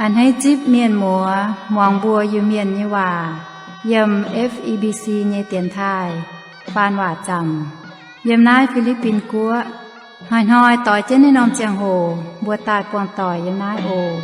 A'hneiv zipv mienh muoz muangx mbuo Iu-Mienh nyei waac yiem F E B C nyei dienx taaih faan waac zaamc yiem naaiv Fi^li^bin Guoqv. Hnoi-hnoi doix jienv naaiv norm ziangh hoc mbuo daaih buangh doic yiem naaiv oc.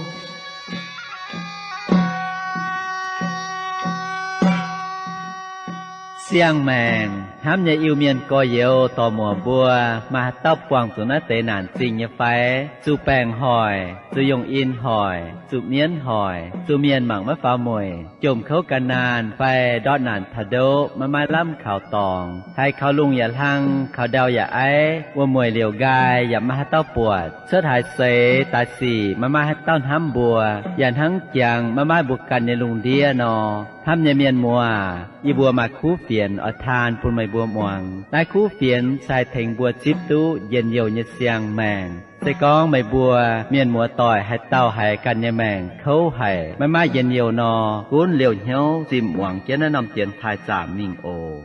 Siang-maengc hnamv nyei Iu-Mienh gorx-youz dorc-muoc mbuo, maaih haaix dauh buangh zuqc naaiv deix naanc zingh nyei fai? Zuqc baengc hoic, zuqc yungh in hoic, zuqc mienv hoic, zuqc mienh mangc maiv faaux mueic, jomc kouv gan naanh fai ndortv naanc taux ndoqv maiv maaih lamh kaux dorngx, haiz kaux lungh yaac hlang, kaux ndau yaac aiv, wuom-mueic liouc nqaai yaac maiv maaih haaix dauh buatc, cuotv haaix seix daaih sic maiv maaih haaix dauh hnamv mbuo, yaac hnangv jangx maiv maaih mbuo ganh nyei lungh ndiev nor. Hnamv nyei mienh muoz, yie mbuo maaih kuv fienx oix taan bun meih mbuo muangx. Naaiv kuv fienx se haih tengx mbuo zipv duqv njien-youh nyei siang-maengc. Se gorngv meih mbuo mienh muoz doic haaix dauh haiz ganh nyei maengc kouv haic, maiv maaih njien-youh nor, gunv liouh hnyouv zimh muangx jienv naaiv norm dienx taaih zaamc mingh oc.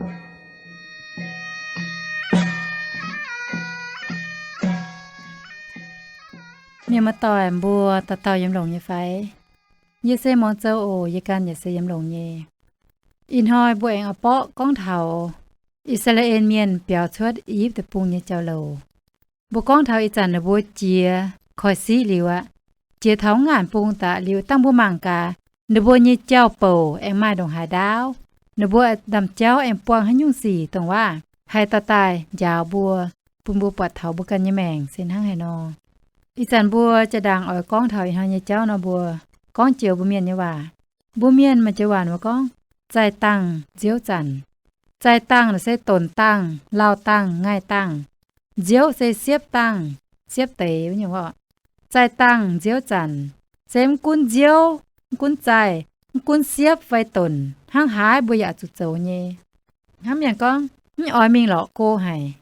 Mienh muoz doic mbuo dauh dauh yiem longx nyei fai? Yie se Muangx Zoux oc. Yie ganh yaac se yiem longx nyei. Ih hnoi mbuo aengx oix borqv gorngv taux I^saa^laa^en Mienh biaux cuotv I^yipv Deic-Bung nyei jauv-louc. Mbuo gorngv taux ih zanc ninh mbuo jiex koiv-siqv liuz aqv, jiex taux ngaanc bung daaih liuz, dangh mbuo mangc gaax, ninh mbuo nyei jauv-bouc aengx maaih ndongc haaix ndaauv. Ninh mbuo ndaamv-jauv aengx buangh haaix nyungc sic dongh waac haih daaih daaih njaaux mbuo, bun mbuo buatc taux mbuo ganh nyei maengc se hnangv haaix nor. Ih zanc mbuo jaa-ndaangc oix gorngv taux ih hnoi nyei jauv nor, mbuo gorngv joux mbuo mienh nyei waac. Mbuo mienh maaih joux waac mbuo gorngv, zaih dangh nziouv zanc. Zaih dangh naaic se donc dangh, lauh dangh, ngaih dangh. Nziouv se siepv dangh, siepv deix wuov nyungc orqc. Zaih dangh nziouv zanc se mv gunv nziouv, mv gunv zaih, mv gunv siepv fai donc hnangv haaix mbuo yaac zuqc zoux nyei. Hnamv mienh gorngv, mv oix mingh lorqc go haic.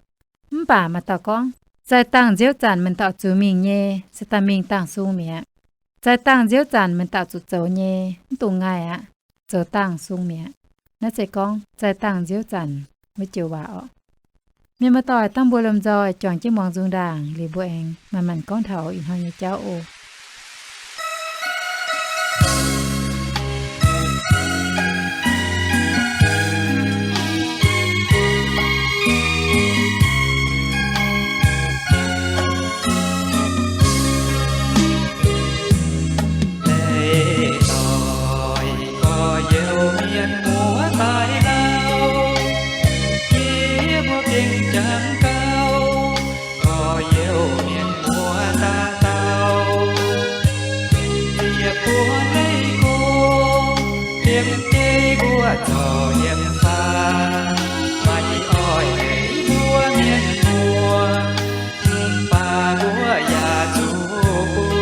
Mv baac maaih dauh gorngv, zaih dangh nziouv zanc meih dauh zuqc mingh nyei, se daaih mingh dangh sung mi'aqv. Zaih dangh nziouv zanc meih dauh zuqc zoux nyei, mv dungx ngaih aqv, zoux dangh sung mi'aqv. Naaiv se gorngv zaih dangh nziouv zanc wuov joux waac orqc. Mienh muoz-doic, dangh mbuo lomh nzoih juangc jienv muangx nzung ndaangc liuz, mbuo aengx manc-manc gorngv taux ih hnoi nyei jauv oc. Leiz doic gorx-youz mienh muoz daaih lauh, yie mbuo gengh jangx gauh gorx-youz mienh muoz dauh dauh. Ziec buonv leiz go, liemh jeiv mbuo zorc yiem faam, maiv oix eix mbuo mienh muoz, mv baac mbuo yaac zuqc bun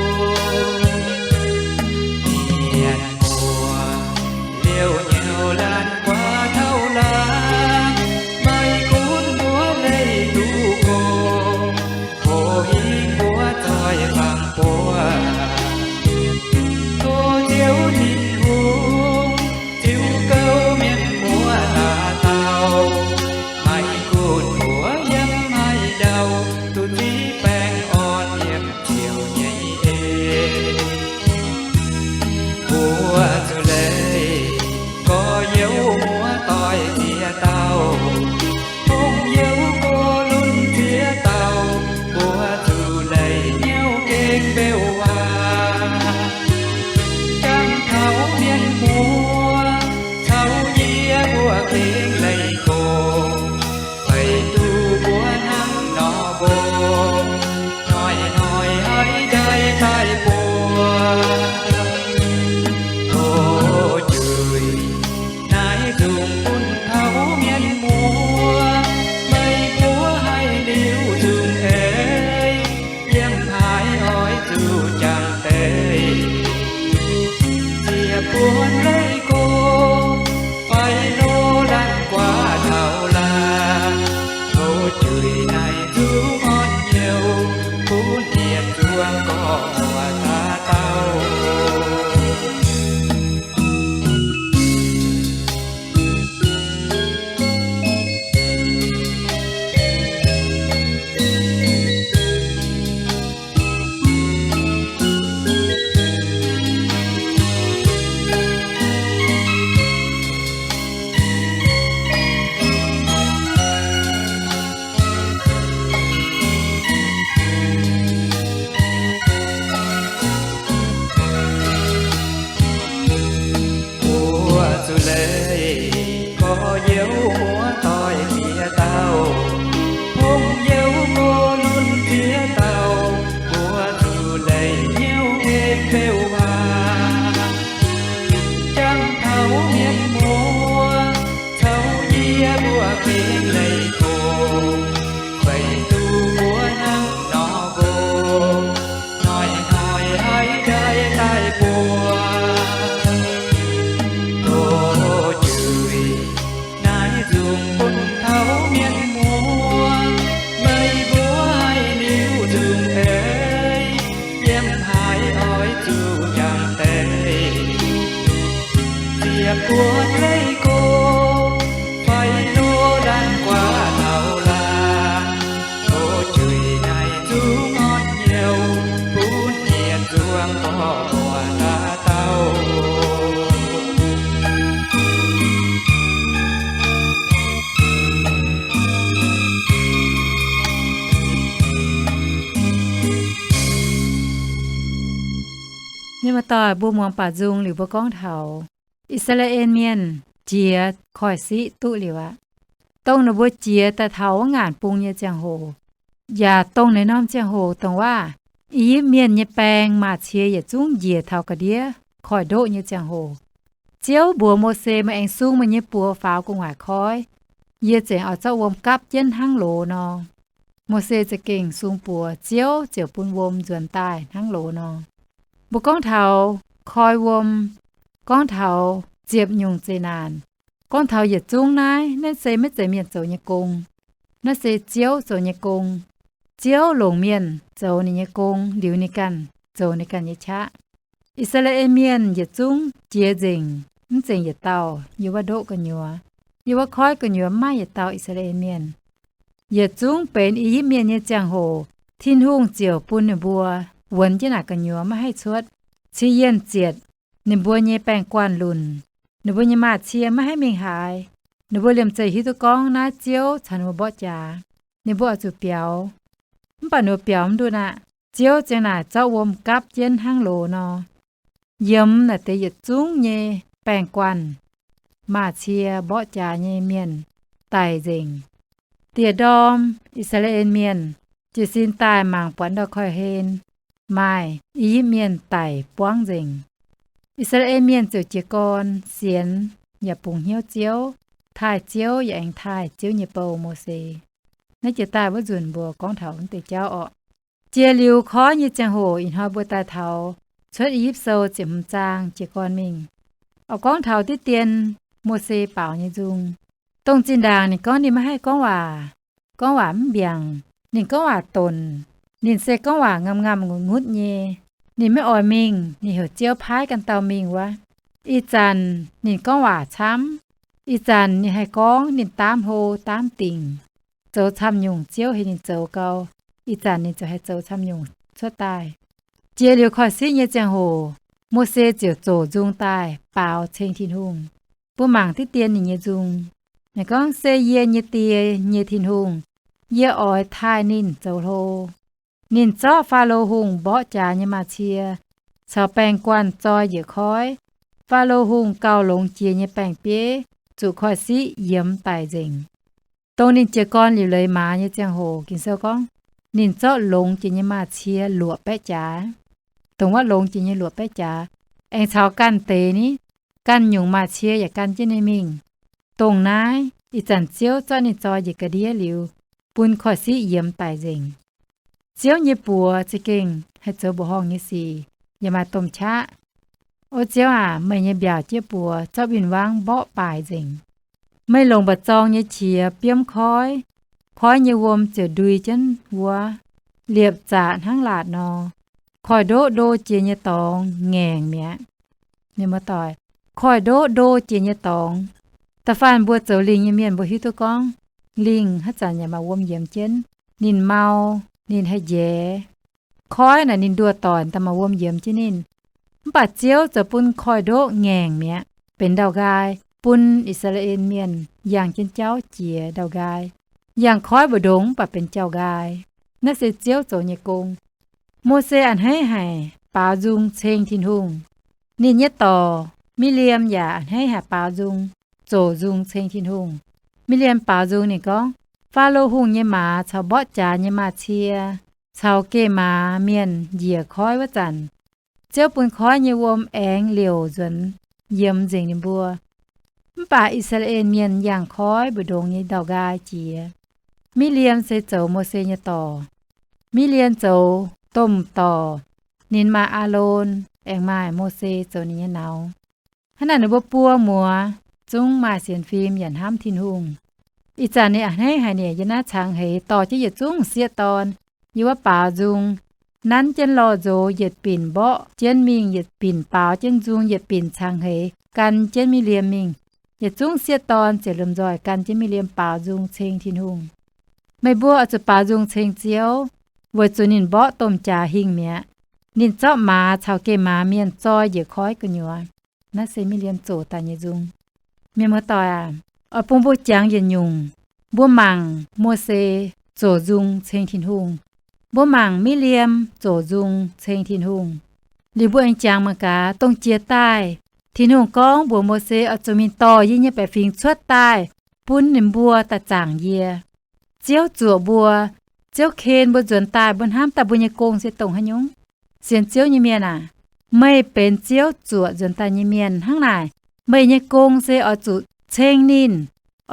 mienh muoz liouh nyouc laanh guaax taux laanh, maiv gunv mbuo leih duqv gong, mbuo hingv mbuo zoih fangx buo. Tov Ziouv Tin-Hungh ziux gouv mienh muoz dauh dauh, maiv gunv mbuo yiem haaix ndau, duqv zipv baengh orn yiem ziouc nyei ei. Mbuo zuqc leih gorx-youz muoz-doic ziex dauh, hungh youh go lunx ziex dauh, mbuo zuqc leih hnyouv gengh beu waac. Jangx taux mienh muoz caux yie mbuo gengh leih gong, weic zuqc mbuo hnangv nor mbong, hnoi-hnoi haiz njaih daaih mbuo. Tov juix naaiv nzungh bun taux mienh muoz, meih mbuo haih liuz nzungh eix, yiem haaix oix zuqc jangx deix. Ziec buonv leiz go, fai lo laanh guaax taux laanh, tov juix naaiv nzungh orn youh, bun yietc zungv gorx-muoz dauh dauh. Tov mienh muoz, caux yie mbuo gengh leih gox, weic duqv mbuo hnangv nor nqox, hnoi-hnoi haiz ndai daaih buoz. Tov juix naaiv nzungh bun taux mienh muoz, meih mbuo haih liuz nzungh eix, yiem haaix oix zuqc jangx deix. Ziepc buonc leih gox, fai loz laanh guaax taux laangz, tov juix naaiv nzungh orn hnyouv bun yietc nzuonx dorh buatc dauh dauh. Mienh muoz-doic, mbuo muangx baac nzung liuz mbuo gorngv taux I^saa^laa^en Mienh jiex koiv-siqv duqv liuz aqv. Dongh ninh mbuo jiex daaih taux wuov ngaanc bung nyei ziangh hoc, yaac dongh naaiv norm ziangh hoc dongh waac I^yipv Mienh nyei baeng maac cie yietc zungv njiec taux ga'ndiev koiv-ndoqv nyei ziangh hoc, Ziouv mbuox Mose, Meih aengx sung meih nyei buoz faaux gu'nguaaic koiv. Yie zengc oix zorqv wuom gapv jienv hnangv loz nor. Mose za'gengh sung buoz, Ziouv ziouc bun wuom nzuonx daaih hnangv loz nor. Mbuo gorngv taux koi wuom, gorngv taux ziepc nyungc zeqc naanc, gorngv taux yietc zungv naaiv, naaiv se maiv zeiz mienh zoux nyei gong. Naaiv se Ziouv zoux nyei gong. Ziouv longc mienh zoux ninh nyei gong liuz ninh ganh zoux ninh ganh nyei qaqv. I^saa^laa^en Mienh yietc zungv jiex nzengc, mv zengc yietc dauh yiem wuov ndoqv gu'nyuoz. Yiem wuov koiv gu'nyuoz mv maaih yietc dauh I^saa^laa^en Mienh. Yietc zungv benx I^yipv Mienh nyei ziangh hoc, Tin-Hungh ziouc bun ninh mbuo wuonx jienv naaic gu'nyuoz maiv haih cuotv. Cih yienh zietc, ninh mbuo nyei baeng-guanh lunc, ninh mbuo nyei maaz-cie maiv haih mingh haaix. Ninh mbuo liemh zeih hiuv duqv gorngv naaiv Ziouv caux ninh mbuo mborqv jaax, ninh mbuo oix zuqc biaux. Mv baac ninh mbuo biaux mv nduqv aqv. Ziouv ziang naaic zorqv wuom gapv jienv hnangv loz nor, yiem naaic deix yietc zungv nyei baeng-guanh, maaz-cie, mborqv jaax nyei mienh daic nzengc. Dieh ndorm I^saa^laa^en Mienh jiez sin daaih mangc buatc ndau koiv-hlen maaih I^yipv Mienh daic buangv nzengc. I^saa^laa^en Mienh ziouc jiez gorn sienx yaac bungx hnyouv Ziouv, taaih Ziouv yaac aengx taaih Ziouv nyei bou, Mose. Naaiv jiex daaih wuov nzunc mbuo gorngv taux wuov deix jauv orqc. Jiex liuz koiv nyei ziangh hoc ih hnoi mbuo daaih taux Cuotv I^yipv Sou ziepc hmz zaang jiez gorn mingh. Oix gorngv taux diqv dien Mose baaux nyei nzung. Dongh zinh ndaangc ninh gorngv ninh maiv haih gorngv waac, gorngv waac mv mbiaangc, ninh gorngv waac donc, ninh se gorngv waac ngamv ngamv ngutv ngutv nyei. Ninh maiv oix mingh, ninh heuc Ziouv paaiv ganh dauh mingh wuov. Ih zanc ninh gorngv waac camv. Ih zanc ninh haih gorngv, ninh daamv hlo daamv dingc, zoux camv nyungc Ziouv heuc ninh zoux gau. Ih zanc ninh ziouc haih zoux camv nyungc cuotv daaih. Jiex liuz koiv-siqv nyei ziangh hoc, Mose ziouc zoqc nzung daaih baaux ceng Tin-Hungh. Mbuo mangc diqv dien ninh nyei nzung. Ninh gorngv, Se yie nyei Die nyei Tin-Hungh. Yie oix taaih ninh zoux hlo. Ninh zorqv Faalo Hungh mborqv jaax nyei maaz-cie caux baeng-guanh zoi njiec koiv. Faalo Hungh gauh longx jiex nyei baeng-bieiv zuqc koiv-siqv yiemx daic nzengc. Dongh ninh jiez gorn liuc leiz maaz nyei ziangh hoc, Ging-Sou gorngv ninh zorqv longx jiex nyei maaz-cie luoqc baeqv jaax. Dongh wuov longx jiex nyei luoqc baeqv jaax aengx caux ganh deix ni, ganh nyungc maaz-cie yaac gan jienv ninh mingh. Dongh naaiv ih zanc Ziouv zorqv ninh zoi njiec ga'ndiev liuz, bun koiv-siqv yiemx daic nzengc. Ziouv nyei buoz za'gengh haih zoux mbuoqc horngh nyei sic, yaac maaih domh qaqv. O Ziouv aac, meih nyei mbiaauc jieqv buoz zorqv win-wangv mborqv baaic nzengc. Meih longc mba'zorng nyei qiex biomv koiv, koiv nyei wuom ziouc ndui jienv wuov, liepc zaqc hnangv laatc nor. Koiv-ndoqv ndo jiex nyei dorngx ngaengc mi'aqv. Mienh muoz-doic, koiv-ndoqv ndo jiex nyei dorngx. Da'faanh mbuo zoux lingh nyei mienh mbuo hiuv duqv gorngv, lingh haaix zanc yaac maaih wuom yiemx jienv. Ninh mau, ninh haih njaeix. Koiv naaic ninh nduoh doic daaih maaih wuom yiemx jienv ninh. Mv baac Ziouv zoux bun koiv-ndoqv ngaengc mi'aqv, benx ndau-nqaai, bun I^saa^laa^en Mienh yangh jienv jauv jiex ndau-nqaai. Yangh koiv mbu'ndongx mv baac benx jauv-nqaai. Naaiv se Ziouv zoux nyei gong. Mose a'hneiv haic baaux nzung ceng Tin-Hungh. Ninh nyei dorc, Mi^li^am, yaac a'hneiv haic baaux nzung, zoqc nzung ceng Tin-Hungh. Mi^li^am baaux nzung ninh gorngv, Faalo Hungh nyei maaz caux mborqv jaax nyei maaz-cie caux geh maaz mienh njiec koiv wuov zanc, Ziouv bun koiv nyei wuom aengx liouc nzuonx yiemx nzengc ninh mbuo. Mv baac I^saa^laa^en Mienh yangh koiv mbu'ndongx nyei ndau-nqaai jiex. Miqv^li^am se zoux Mose nyei dorc. Miqv^li^am zoux domh dorc. Ninh maaih Aalon, aengx maaih Mose zoux ninh nyei nauz. Hnangv naaic ninh mbuo buo muoz zungv maaih sienx fim yaac hnamv Tin-Hungh. Ih zanc ninh a'hneiv haic, ninh yiem naaiv cangx heix dorh jienv yietc zungv sieqv dorn yiem wuov baaux nzung, nanv jienv lorh nzox yietc binc mborqv jienv mingh, yietc binc baaux jienv nzung, yietc binc cangx heix gan jienv Miqv^li^am mingh. Yietc zungv sieqv dorn ziouc lomh nzoih gan jienv Miqv^li^am baaux nzung ceng Tin-Hungh. Meih mbuo oix zuqc baaux nzung ceng Ziouv, weic zuqc ninh mborqv domh jaax hingh mi'aqv. Ninh zorqv maaz caux geh maaz mienh zoi njiec koiv gu'nyuoz. Naaiv se Miqv^li^am zoqc daaih nyei nzung. Mienh muoz-doic aac, oix bun mbuo jangx yietc nyungc. Mbuo mangc Mose zoqc nzung ceng Tin-Hungh. Mbuo mangc Miqv^li^am zoqc nzung ceng Tin-Hungh. Liuz mbuo aengx jangx mangc gaax dongh jiex daaih Tin-Hungh gorngv mbuox Mose oix zuqc mingh dorh yie nyei baeqc fingx cuotv daaih bun ninh mbuo daaih zaangc yie. Ziouv zuoqc mbuo, Ziouv ken mbuo nzuonx daaih, mbuo hnamv daaih mbuo nyei gong se dongh haaix nyungc? Sienx Ziouv nyei mienh aac, meih benx Ziouv zuoqc nzuonx daaih nyei mienh. Hnangv naaic, meih nyei gong se oix zuqc ceng ninh,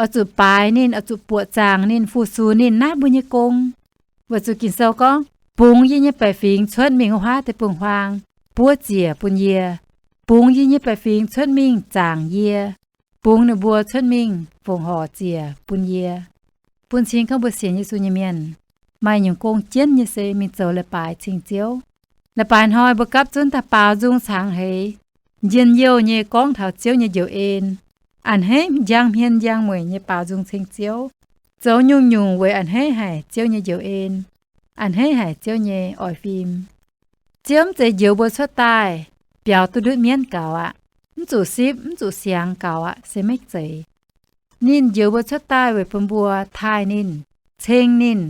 oix zuqc baaix ninh, oix zuqc buoqc zaangc ninh, fu-sux ninh. Naaiv mbuo nyei gong. Weic zuqc Ging-Sou gorngv, bungx yie nyei baeqc fingx cuotv mingh wuov huaav deic-bung-huaang, buov ziec bun yie. Bungx yie nyei baeqc fingx cuotv mingh zaangc yie. Bungx ninh mbuo cuotv mingh fongc horc ziec bun yie. Bun cing gorngv mbuo sienx Yesu nyei mienh, maaih nyungc gong jienv nyei se mingh zoux leiz-baaix ceng Ziouv. Leiz-baaix hnoi mbuo gapv zunv daaih baaux nzung cangx heix, njien-youh nyei gorngv taux Ziouv nyei njoux en, a'hneiv njang hmien njang mueic nyei baaux nzung ceng Ziouv, zoux nyungc-nyungc weic a'hneiv haic Ziouv nyei njoux en, a'hneiv haic Ziouv nyei oix fim. Ziouv mv zeiz njoux mbuo cuotv daaih biaux duqv ndutv mienv gaux aqv, mv zuqc sipv, mv zuqc siangx gaux aqv, se maiv zeiz. Ninh njoux mbuo cuotv daaih weic bun mbuo taaih ninh, ceng ninh,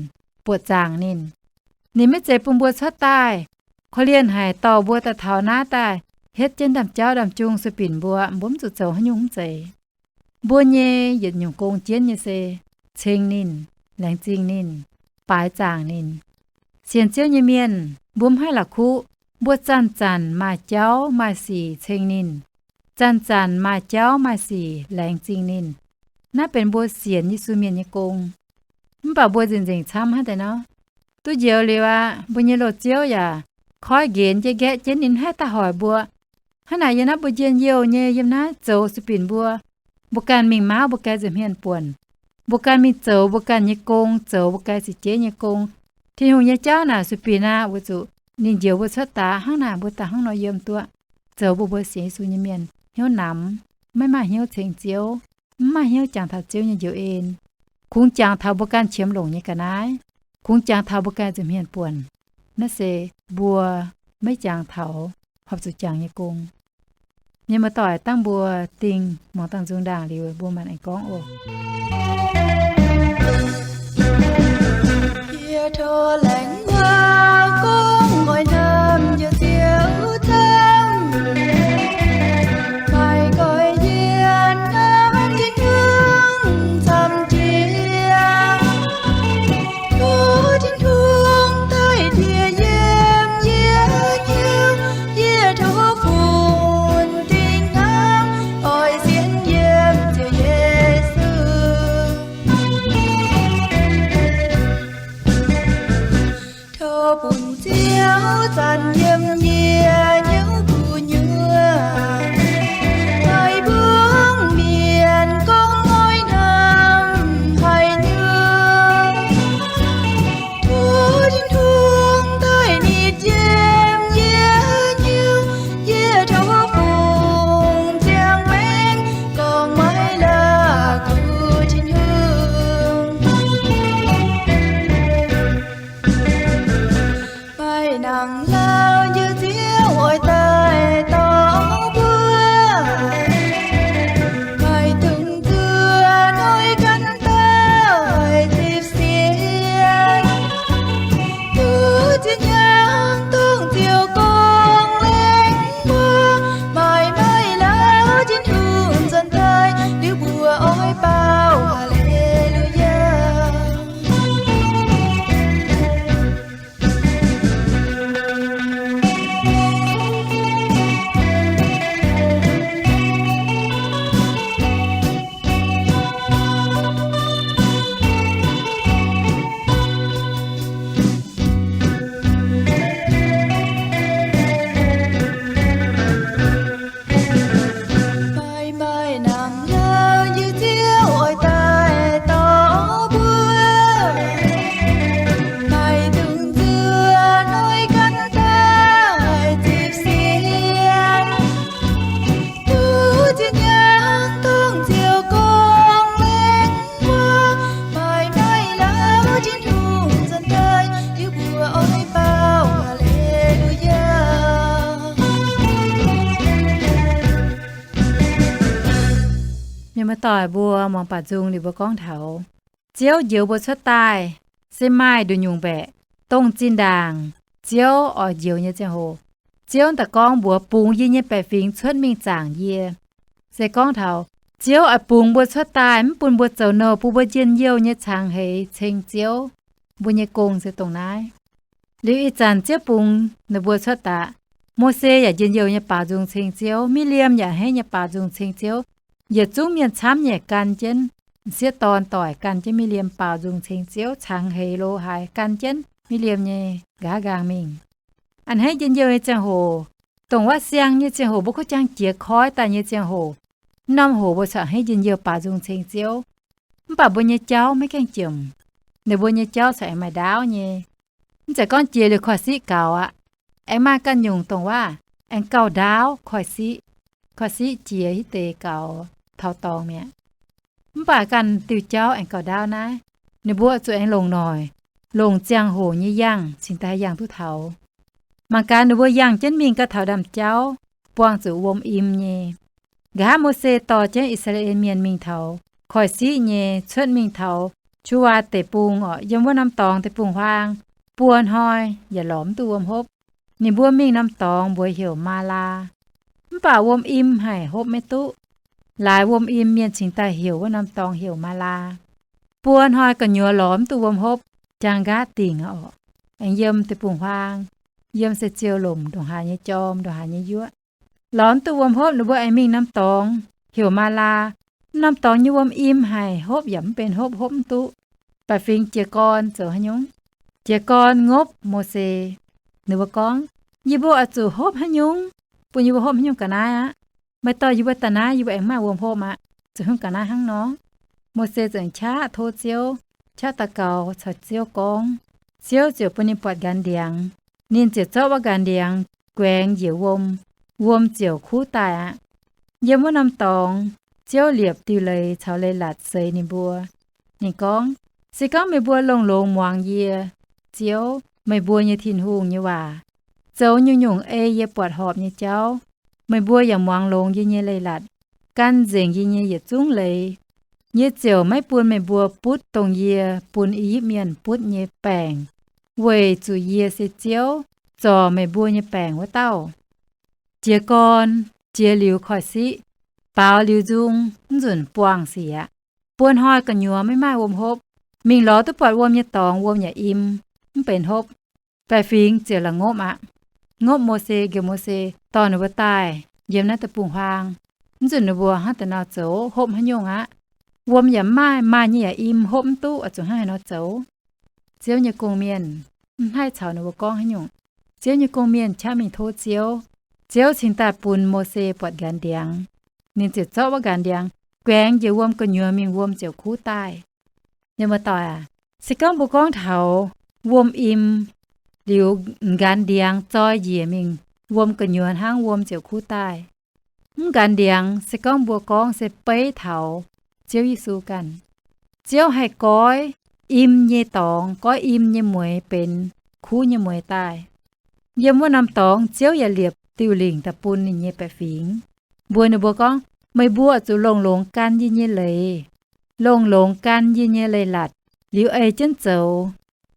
buoqc zaangc ninh. Ninh maiv zeiz bun mbuo cuotv daaih korv-lienh haic dorh mbuo daaih taux naaiv daaih hietv jienv ndaamv-jauv ndaamv-jung sueih binc mbuo, mbuo mv zuqc zoux haaix nyungc, mv zeiz. Mbuo nyei yietc nyungc gong jienv nyei se ceng ninh, laengz zingh ninh, baaix zaangc ninh. Sienx Ziouv nyei mienh mbuo mv haih la'kuqv, mbuo zanc-zanc maaih jauv maaih sic ceng ninh, zanc-zanc maaih jauv maaih sic laengz zingh ninh. Naaiv benx mbuo sienx Yesu mienh nyei gong. Mv baac mbuo nzengc-nzengc camv hnangv deix nor. Duqv njoux liuz aqv, mbuo nyei loz-ziouv yaac koiv nqenx jienv nqaeqv jienv ninh, haih daaih hoic mbuo. Hnangv naaic yiem naaiv mbuo njien-youh nyei yiem naaiv zoux sueih binc mbuo. Mbuo ganh mingh mauv mbuo ganh nza'hmien buonc. Mbuo ganh mingh zoux mbuo ganh nyei gong, zoux mbuo ganh sic jeiv nyei gong. Tin-Hungh nyei jauv naaic sueih binc aqv, weic zuqc ninh njoux mbuo cuotv daaih hnangv naaic, mbuo daaih hnangv nor yiem duqv. Zoux mbuo, mbuo sienx Yesu nyei mienh hnyouv namx, maiv maaih hnyouv ceng Ziouv, maiv maaih hnyouv jangx taux Ziouv nyei njoux en. Kungx jangx taux mbuo ganh qiemx longc nyei ga'naaiv, kungx jangx taux mbuo ganh nza'hmien buonc. Naaiv se mbuo maiv jangx taux horpc zuqc jangx nyei gong. Mienh muoz-doic, dangh mbuo dingh muangx dangh nzung ndaangc liuz, mbuo maanc aengx gorngv oc. Yie tov laengz wuov gorngv nqoi hnamv yie Ziouv camv, maaih nqoi yie hnamv Tin-Hungh camv jiex. Tov Tin-Hungh daaih ndie yiem yie hnyouv, yie tov funx dingc hnamv oix sienx yiem Ziouv Yesu. Muoz-doic mbuo muangx baac nzung liuz mbuo gorngv taux Ziouv njoux mbuo cuotv daaih se maaih nduqc nyungc mbaeqc, dongh zinh ndaangc Ziouv oix njoux nyei ziangh hoc, Ziouv daaih gorngv mbuox bungx yie nyei baeqc fingx cuotv mingh zaangc yie. Se gorngv taux Ziouv oix bungx mbuo cuotv daaih, mv bun mbuo zoux nouh, bun mbuo njien-youh nyei cangx heix ceng Ziouv. Mbuo nyei gong se dongh naaiv. Liuz ih zanc Ziouv bungx ninh mbuo cuotv daaih, Mose yaac njien-youh nyei baaux nzung ceng Ziouv, Miqv^liemh yaac a'hneiv nyei baaux nzung ceng Ziouv. Yietc zungv mienh camv nyei gan jienv, m'sieqv dorn doic gan jienv Miqv^liemh baaux nzung ceng Ziouv, cangx heix lo haaix gan jienv Miqv^liemh nyei nqa'haav nqaang mingh. A'hneiv njien-youh nyei ziangh hoc, dongh wuov siang nyei ziangh hoc, mbuo kuv jangx jiex koiv daaih nyei ziangh hoc, norm hoc mbuo corc a'hneiv njien-youh baaux nzung ceng Ziouv. Mv baac mbuo nyei jauv maiv gaengh jomc. Ninh mbuo nyei jauv corc aengx maaih ndaauv nyei. Mv zeiz gorngv jiex liuz koiv-siqv gaux aqv. Aengx maaih ganh nyungc dongh wuov aengx gauh ndaauv koiv-siqv, koiv-siqv jiex hitv deix gaux taux dorngx mi'aqv. Mv baac ganh diuh jauv aengx gauh ndaauv naaiv. Ninh mbuo zuqc aengx longc noic, longc ziangh hoc nyei yangh cingx daaih yangh duqv taux. Mangc gaax ninh mbuo yangh jienv mingh gau taux ndaamv-jauv, buangh zuqc wuom im nyei. Nqa'haav Mose dorh jienv I^saa^laa^en Mienh mingh taux koiv-siqv nyei, cuotv mingh taux Qu^waa Deic-Bung orqc, yiem wuov norm dorngx deic-bung-huaang, buo hnoi yaac lorz mv duqv wuom hopv. Ninh mbuo mingh norm dorngx mbuox heuc Maalaa. Mv baac wuom im haic, hopv maiv duqv. Laaix wuom im, mienh cingx daaih heuc wuov norm dorngx heuc Maalaa. Buo hnoi gu'nyuoz lorz mv duqv wuom hopv, jaang nqaatv dingc orqc, aengx yiem deic-bung-huaang, yiem se ziouh lomc ndongc haaix nyei jorm, ndongc haaix nyei yuoqv. Lorz mv duqv wuom hopv, ninh mbuo aengx mingh norm dorngx heuc Maalaa. Norm dorngx nyei wuom im haic, hopv yaac mv benx hopv, hopv mv duqv. Baeqc fingx jiez gorn zoux haaix nyungc? Jiez gorn ngopv Mose. Ninh mbuo gorngv, Yie mbuo oix zuqc hopv haaix nyungc? Bun yie mbuo hopv haaix nyungc ga'naaiv aqv? Maaih dorh yie mbuo daaih naaiv, yie mbuo aengx maaih wuom hopv aqv. Zuqc haaix nyungc ga'naaiv hnangv nor? Mose ziouc qaqv tov Ziouv, qaqv daux gaux caux Ziouv gorngv, Ziouv ziouc bun ninh buatc nqanx ndiangx. Ninh ziouc zorqv wuov nqanx ndiangx guaengx njiec wuom, wuom ziouc kuv daaih aqv. Yiem wuov norm dorngx, Ziouv liepc diuh leiz caux leiz-latc seix ninh mbuo. Ninh gorngv, Se gorngv meih mbuo longx-longx muangx yie, Ziouv, meih mbuo nyei Tin-Hungh, nyei waac, zoux nyungc-nyungc ei yie buatc horpc nyei jauv, meih mbuo yaac muangx longx yie nyei leiz-latc, gan nzengc yie nyei yietc zungv leiz, yie ziouc maiv bun meih mbuo butv dongh yie bun I^yipv Mienh butv nyei baengc, weic zuqc yie se Ziouv, zorc meih mbuo nyei baengc wuov dauh. Jiez gorn, jiex liuz koiv-siqv, baaux liuz nzung, mv nzunc buangh sic aqv. Buo hnoi gu'nyuoz maiv maaih wuom hopv. Mingh lorz duqv buatc wuom nyei dorngx, wuom yaac im, mv benx hopv. Baeqc fingx ziouc la'ngopv aqv. Ngopv Mose, njoux Mose, dorh ninh mbuo daaih yiem naaiv deic-bung-huaang. Mv nzunc ninh mbuo hnangv da'nor zoux, hopv haaix nyungc aqv? Wuom yaac mv maaih, maaih nyei yaac im, hopv mv duqv, oix zuqc hnangv haaix nor zoux? Ziouv nyei gong-mienh mv haih caux ninh mbuo gorngv haaix nyungc. Ziouv nyei gong-mienh qaqv mingh tov Ziouv. Ziouv cingx daaih bun Mose buatc nqanx ndiangx. Ninh ziouc zorqv wuov nqanx ndiangx guaengx njiec wuom gu'nyuoz mingh, wuom ziouc kuv daaih. Mienh muoz-doic aac, se gorngv mbuo gorngv taux wuom im liuz, nqanx ndiangx zoi njiec mingh wuom gu'nyuoz hnangv, wuom ziouc kuv daaih. Mv nqanx ndiangx se gorngv mbuo gorngv se beiv taux Ziouv Yesu ganh. Ziouv haih goiv im nyei dorngx, goiv im nyei mueix benx kuv nyei mueix daaih. Yiem wuov norm dorngx Ziouv yaac liepc diuh lingc daaih bun ninh nyei baeqc fingx, mbuox ninh mbuo gorngv, Meih mbuo oix zuqc longx-longx gan yie nyei leiz, longx-longx gan yie nyei leiz-latc, liuz ei jienv zoux.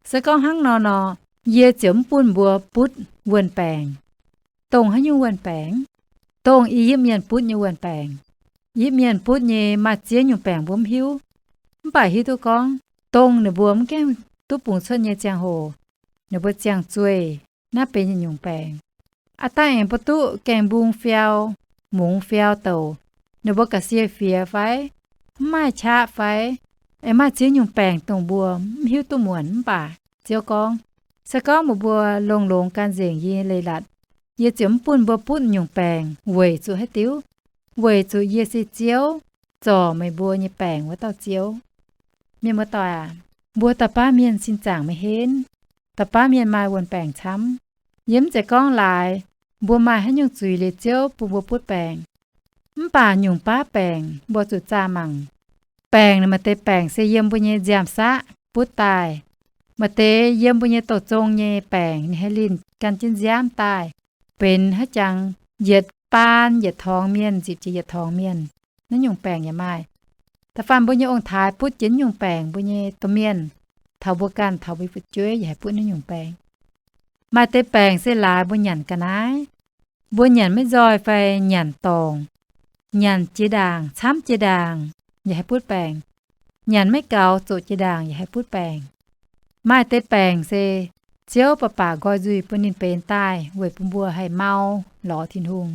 Se gorngv hnangv nor nor, yie ziouc mv bun mbuo butv wuon-baengc. Dongh haaix nyungc wuon-baengc? Dongh I^yipv Mienh butv nyei wuon-baengc. I^yipv Mienh butv nyei maaih ziex nyungc baengc mbuo mv hiuv. Mv baac hiuv duqv gorngv, dongh ninh mbuo mv gaengh duqv bungx cuotv nyei ziangh hoc, ninh mbuo ziangh zueih, naaiv benx yietc nyungc baengc. Aav dangh aengx mbuo duqv gaeng-mbung fiau, mungz fiau douc, ninh mbuo ga'sie fiex fai, mv maaih qaqv fai, aengx maaih ziex nyungc baengc dongh mbuo mv hiuv duqv muonc. Mv baac Ziouv gorngv, se gorngv meih mbuo longx-longx gan nzengc yie nyei leiz-latc, yie ziouc mv bun mbuo butv nyungc baengc. Weic zuqc haaix diuc? Weic zuqc yie se Ziouv, zorc meih mbuo nyei baengc wuov dauh Ziouv. Mienh muoz-doic aac, mbuo dauh baav mienh sin zaangc maiv henv. Dauh baav mienh maaih wuon-baengc camv. Yie mv zeiz gorngv laaix mbuo maaih haaix nyungc zuiz liuz Ziouv bun mbuo butv baengc. Mv baac nyungc baav baengc mbuo zuqc zaah mangc. Baengc maaih deix baengc se yiem mbuo nyei nziaamv-saqv butv daaih. Maaih deix yiem mbuo nyei douh zong nyei baengc, ninh haih linh gan jienv nziaamv daaih, benx haaix jangx yietc baan yietc torngx mienh, nzipc jiex yietc torngx mienh. Naaiv nyungc baengc yaac maaih. Da'faanh mbuo nyei ong-taaix butv jienv nyungc baengc, mbuo nyei domh mienh taux mbuo ganh, taux mbuo fu'jueiv yaac haih butv naaiv nyungc baengc. Maaih deix baengc se laaix mbuo nyanc ga'naaiv. Mbuo nyanc maiv nzoih fai nyanc dorngc, nyanc jiex ndaangc, camv jiex ndaangc, yaac haih butv baengc. Nyanc maiv gaux, zoqc jiex ndaangc yaac haih butv baengc. Maaih deix baengc se Ziouv baac baac nqoi nzuih bun ninh benx daaih weic bun mbuo haih mau lorz Tin-Hungh.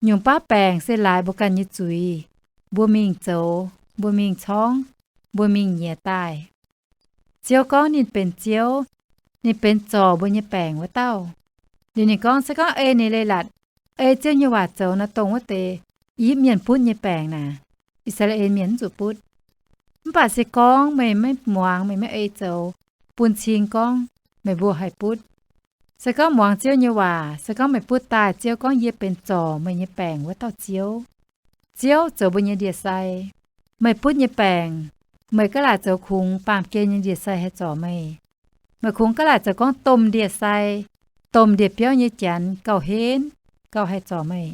Nyungc baav baengc se laaix mbuo ganh nyei zuiz, mbuo mingh zoux, mbuo mingh corngv, mbuo mingh nyiex daaih. Ziouv gorngv ninh benx Ziouv, ninh benx zorc mbuo nyei baengc wuov dauh. Liuz ninh gorngv, se gorngv ei ninh leiz-latc, ei Ziouv nyei waac zoux naaiv, dongh wuov deix Iv mienh butv nyei baengc naaic, I^saa^laa^en Mienh mv zuqc butv. Mv baac se gorngv meih maiv muangx, meih maiv ei zoux, bun cing gorngv, meih mbuo haih butv. Se gorngv muangx Ziouv nyei waac, se gorngv meih butv daaih Ziouv gorngv, Yie benx zorc meih nyei baengc wuov dauh Ziouv. Ziouv zoux mbuo nyei ndie-sai. Meih butv nyei baengc, meih gaav laaic zoux kungx baamh gen nyei ndie-sai haih zorc meih. Meih kungx gaav laaic zoux gorngv domh ndie-sai, domh ndie-biauv nyei janx gauh henv, gauh haih zorc meih.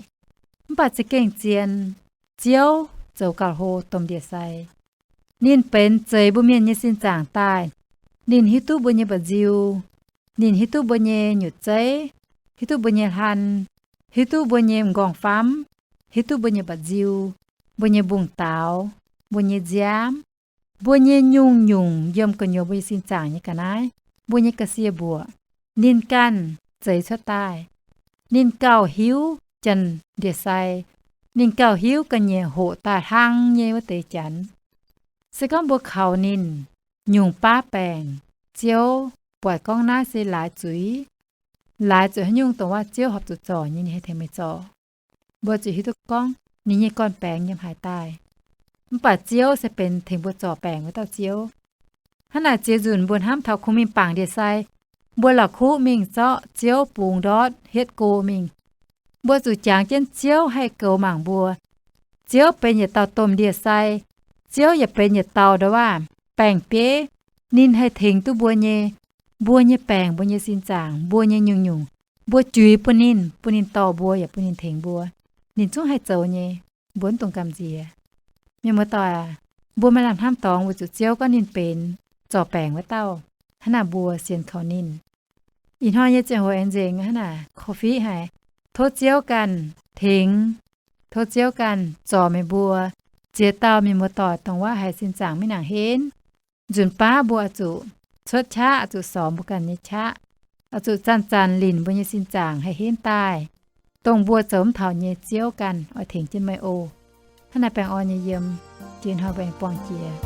Mv baac za'gengh zien, Ziouv zoux gauh hlo domh ndie-sai. Ninh benx zeix mbuo mienh nyei sin zaangc daaih. Ninh hiuv duqv mbuo nyei mba'nziu. Ninh hiuv duqv mbuo nyei nyutc zeiv, hiuv duqv mbuo nyei hlan, hiuv duqv mbuo nyei m'nqorngv-famv, hiuv duqv mbuo nyei mba'nziu, mbuo nyei mbungv daaux, mbuo nyei nziaamv, mbuo nyei nyungc-nyungc yiem gu'nyuoz mbuo nyei sin zaangc nyei ga'naaiv, mbuo nyei ga'sie mbuoqc, ninh ganh zeix cuotv daaih. Ninh gauh hiuv janx-ndie-sai. Ninh gauh hiuv ga'nyiec hoqc daaih hlang nyei wuov deix janx. Se gorngv mbuo kaux ninh, nyungc baav baengc, Ziouv buatc gorngv naaiv se laaix zuiz, laaix zuqc haaix nyungc dongh waac Ziouv horpc zuqc zorc nyei, ninh haih tengx meih zorc. Mbuo zuqc hiuv duqv gorngv ninh nyei gorn-baengx yiem haaix daaih. Mv baac Ziouv se benx tengx mbuo zorc baengc wuov dauh Ziouv. Hnangv naaic ziex nzunc mbuo hnamv taux kungx mingh bangc ndie-sai, mbuo la'kuqv mingh zorqv Ziouv bungx ndortv hietv go mingh. Mbuo zuqc jangx jienv Ziouv haih goux mangc mbuo. Ziouv benx yietc dauh domh ndie-sai. Ziouv yaac benx yietc dauh ndongc waac baeng-bieiv. Ninh haih tengx duqv mbuo nyei, mbuo nyei baengc, mbuo nyei sin zaangc, mbuo nyei nyungc-nyungc. Mbuo juix bun ninh, bun ninh dorh mbuo yaac bun ninh tengx mbuo. Ninh zungv haih zoux nyei. Mbuo mv dungx gamh nziex. Mienh muoz-doic aac, mbuo maaih lamh hnamv dorngx weic zuqc Ziouv gorngv ninh benx zorc baengc wuov dauh. Hnangv naaic mbuo sienx kaux ninh. Ih hnoi nyei ziangh hoc aengx nzengc hnangv naaic, korv-fiqv haic. Tov Ziouv ganh tengx, tov Ziouv ganh zorc meih mbuo ziex dauh mienh muoz-doic dongh waac haiz sin zaangc maiv nangc henv. Nzunc baav mbuo oix zuqc cuotv qaqv, oix zuqc sorc mbuo ganh nyei qaqv, oix zuqc zanc-zanc linc mbuo nyei sin zaangc haih henv daaih, dongh mbuo zoux mv taux nyei. Ziouv ganh oix tengx jienv meih oc. Hnangv naaiv baengh orn nyei yiem, jiex hnoi mbaengx buangh jiex.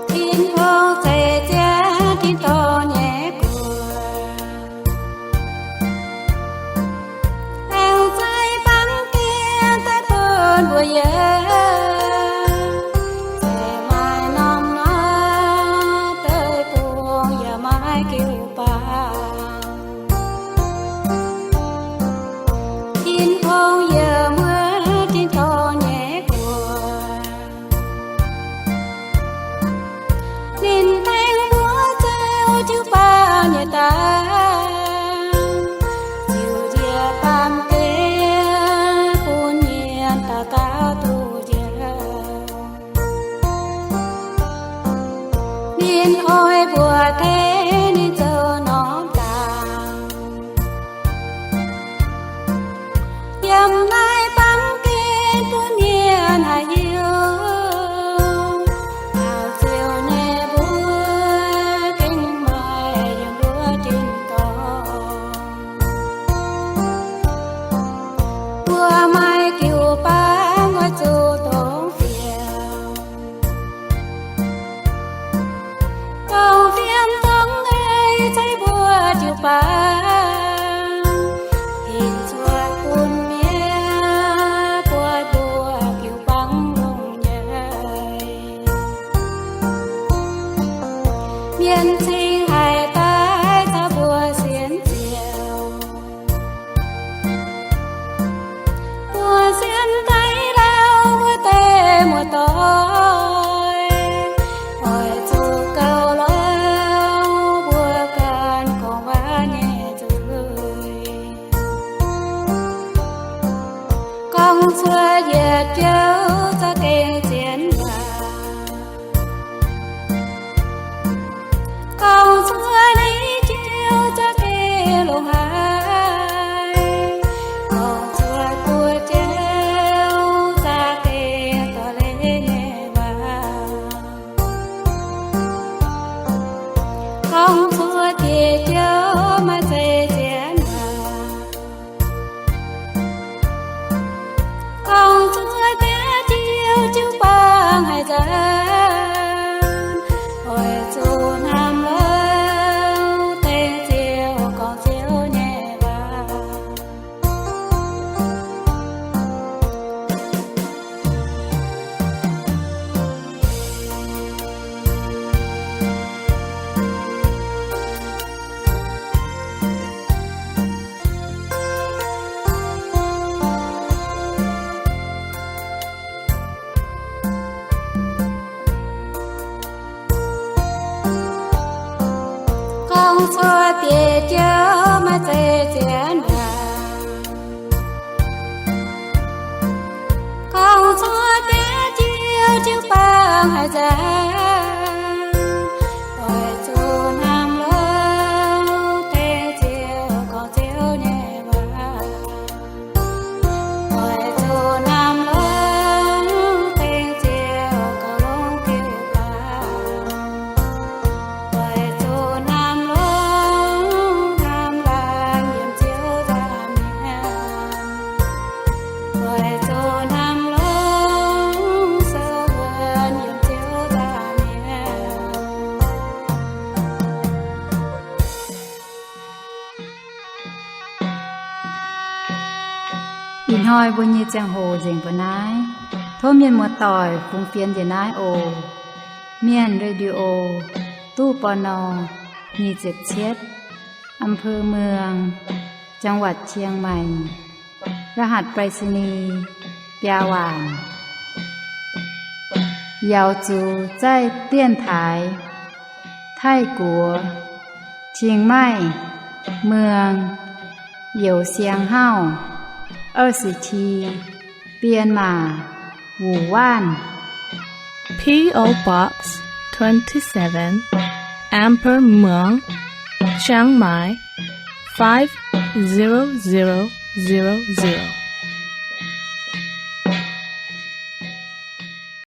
Tin-Hungh zeix jienv tin-dorngh nyei guoqv, laengz zeix baamh gen daaih bun mbuo yiem. Zeiz maaih norm-norm deic-bung yaac maaih jiu-baang. Tin-Hungh yiem wuov tin-dorngh nyei guoqv, ninh tengx mbuo zoux jiu-baang nyei daaih, ziux njiec baamh gen bun mienh dauh dauh duqv njoux. Ninh oix mbuox tengx ninh zoux norm laangz, yiem naaiv baamh gen bun mienh haih hiuv. Taux ziouc nyei mbuo gengh maaih yiem wuov tin-dorngh. Mbuo maaih jiu-baang oix zuqc dongh fienx, dongh fienx Cuotv diex jiouv maiv zeiz zien waac, gorngv cuotv diex jiouv jiu-baang haic nzengc. Oix zuqc hnamv longx tengx Ziouv gorngv Ziouv nyei waac. Oix zuqc hnamv longx tengx Ziouv gorngv longx jiu-baang. Oix zuqc hnamv longx hnamv laanh yiem Ziouv nzaangc mi'aqv. Oix zuqc hnamv longx sou wuonx yiem Ziouv nzaangc mi'aqv. Ih hnoi mbuo nyei ziangh hoc nzengc mbuo naaiv. Tov mienh muoz-doic fungx fienx njiec naaiv oc. Mienh Radio, ตู้ ปณ. nyic ziepc cietv, อำเภอเมือง จังหวัดเชียงใหม่ รหัสไปรษณีย์ biaa waanc. Yaux zuqc zaih dienx taaix Taiv-Guoqv, Chiang Mai, Muang, Youz Siang Hauv, 二十七, Bienh Maac, Wuonh Waanv. P O Box twenty-seven, อำเภอเมือง เชียงใหม่ five zero zero zero zero.